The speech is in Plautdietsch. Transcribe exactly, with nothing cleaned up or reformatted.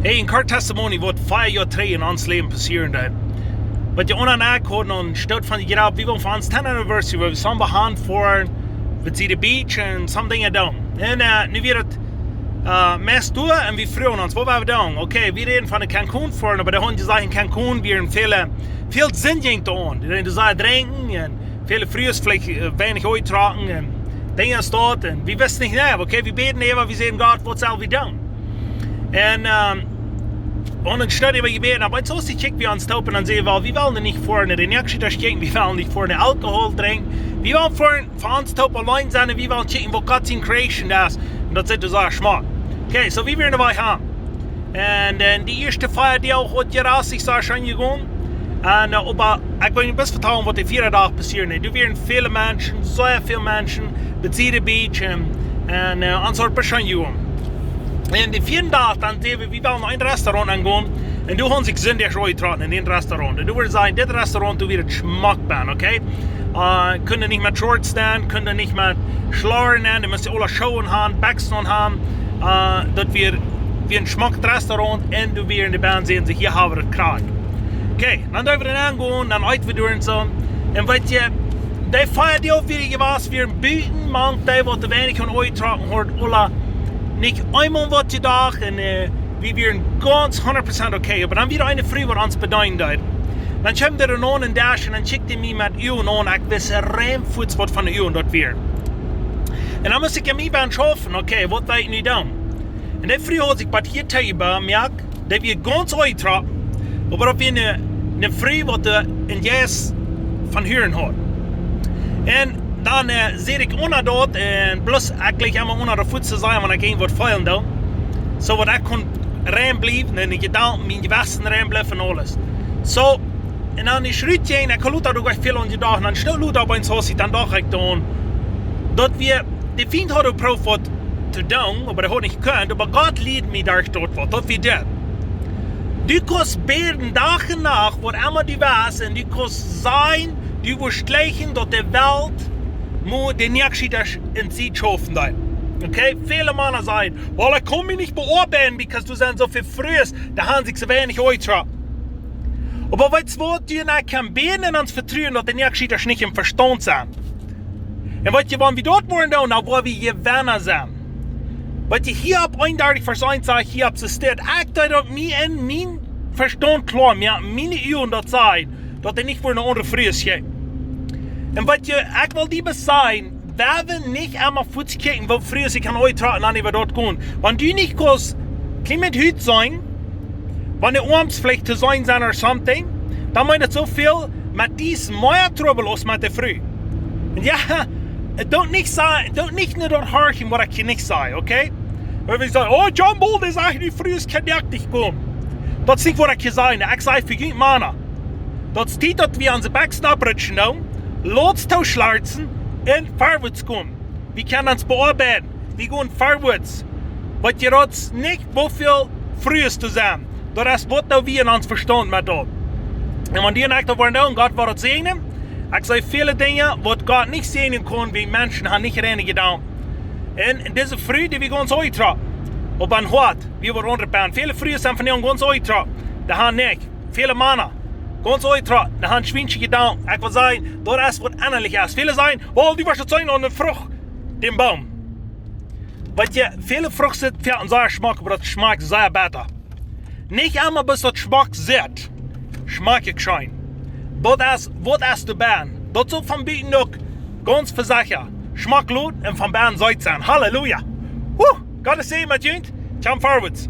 Hey, een kort Testimony, waut fia Joa trigj en ons Läwen passieren deed. Waut je aun en ekj hauden, stoot von de Graup, wie wieren fa ons tenth anniversary, wua wie soo behaun foaren, wie see de beach un some Dinja doonen. Un, äh, nu wia et, äh, meist doa un wie fruagen ons, waut woa wie doonen? Okay, wie räden von de Cancun foaren, oba dee hauden jesajcht, en Cancun wieren väle, väl Sind jinkj doa aun. Dee deeden sea drinkjen un väle Frues veleicht, äh, weinich uttrocken un Dinja aus daut. Un wie wisten nich, nä, okay, wie bäden äwa, wie säden, Gott, waut sell wie doonen? Un, ähm, un dan stoot wie äwa jebäden, oba soo aus dee kjikjt, wie ons toop, un dan säd wie, well, wie wellen nich foaren, dee näakjste Dach kjikjen, wie wellen nich foaren, Alkohol drinkjen, wie wellen foaren, fa ons toop auleen sennen, wie wellen kjikjen, waut Gott siene Creation es. Un daut sitt doa sea schmock. Okay, soo wie wieren doa wajch aun. Un, äh, de ieeschte fia Doag haud je rastig sea scheen jegonen. Un, äh, oba ekj well junt bloos vetalen, waut de vieede Dach passieren deed. Doa wieren väle Menschen, sea väl Menschen, bie de beach un, un, äh, ons haud et scheen jegonen. Un de vieede Dach, dan säden wie, wie wellen no een Restaurant gonen. Un doa hauden sikj Sind utjetrocken en een Restaurant. Un doa wort jesajcht, dit Restaurant, doa wia et schmock bennen, okay? Äh, kunnen nich met Shorts aun, kunnen nich met Schlauren aun, dee musten aule Schoh aun haben, Bekjsen aun haben. Äh, daut wia, wia een schmocket Restaurant un doa wieren de Band säden, see, hia haben wie et krakjt. Okay, dan deeden wie doa nenn gonen, dan eeten wie doa un soo. Un weet jie, dee fia Doag, woo wie jewast wieren, buten mank dee, waut weinich aun uttrocken hauden, aule nich eemol waut jedocht un, äh, wie wieren gaunz hundat Prozent okay. Oba dan wia eene Fru, waut ons bedeenen deed. Dan kjeem doa een aundra Desch un dan kjikjt dee mie met Uagen aun, ekj wist rein fuaz, waut fa Uagen daut wieren. Un dan must ekj aun mie schaufen, okay, waut well ekj nu doonen? Un dee Fru haud sikj waut hia too jemoakt, dee wia gaunz uttrocken, oba daut wia eene, eene Fru, waut, äh, een Jeist von Hieren haud. Un dan, äh, säd ekj unja daut, un bloos ekj jlikj emma unja daut Foot to sennen, wan ekj irjent waut feelen doo. Soo waut ekj kunn rein bliewen, un de Jedanken, mien Jewessen rein bliewen un aules. Soo, un dan es rut jeen, ekj haud doa uk väl aun jedocht, un dan stoot doa opp eemol soo, dan docht ekj dan, daut wia, de Fient haud jeprooft waut to doonen, oba dee haud nich jekunt, oba Gott lieed mie doa doaderch waut, daut wia dit. Du kaust bäden Dach un Nacht, waut emma du west, un du kaust sennen, du woascht jlikjen, daut de Welt mott de näakjste Dach en Sied schaufen deit. Okay? Väle Mana sajen, well, ekj kaun mie nich beoabeiden, because doa sent soo väl Frues, dee haben sikj soo weinich utjetrocken. Oba weetst waut, du un ekj kjennen bäden un ons vetruen, daut de näakjste Dach nich em Vestaunt sent. Un weet jie, wan wie daut woaren doonen, dan woa wie Jewenna sennen. Weet jie, hia opp eenundartich Varsch eent sajcht, hia opp de Städ, ekj deed daut mie en mien Vestaunt kloa moaken, miene Uagen daut sajen, daut dee nich wudden no aundre Frues kjikjen. Un weet jie, ekj well die waut sajen, wie haben nich emma fuaz kjikjen, waut Frues ekj kaun uttrocken, dan äwa daut gonen. Wan du nich kaust, kjlien bät Hut sennen, wan de Oarms veleicht to seenen sent or something, dan meent daut soo väl, met die es mea Trubbel aus met de Fru. Un jo, daut nich sa-, daut nich no daut horchen, waut ekj hia nich saj, okay? Wan wie sajen, oh, John Bull, dee sajcht, de Frues kjennen nich komen. Daut es nich, waut ekj hia saj. Ekj saj fa junt Mana, daut es Tiet, daut wie onse Bekjsen opprutschen doonen, loos to schlarzen un verwoats komen. Wie kjennen ons beoabeiden. Wie gonen verwoats. Weet jie, daut es nich, woo väl Frues doa sent. Daut es, waut doo wie en ons Vestaunt met daut. Un wan du un ekj daut woaren doonen, Gott woat daut säajnen. Ekj saj väle Dinja, waut Gott nich säajnen kaun, wiels Menschen haben nich reine Jedanken. Un, un dise Fru, dee wia gaunz utjetrocken. Oba em Hoat, wia waut aundret bennen. Väle Frues sent von dee gaunz utjetrocken. Dee haben nich. Väle Mana, gaunz utjetrocken, dee haben schwiensche Jedanken. Ekj well sajen, daut es waut ennalich es. Väle sajen, oh, du woascht daut seenen aun de Frucht, dän Boom. Weet jie, väle Frucht sitt, fält sea schmock, oba daut schmakjt sea betta. Nich emma bloos daut schmock sitt, schmakjt et scheen. Daut es, waut es doa bennen? Daut saul von buten uk gaunz vesecha schmock luden un von bennen seet sennen. Halleluja. Huh, Gott es Säajen met junt. Kjemt verwoats.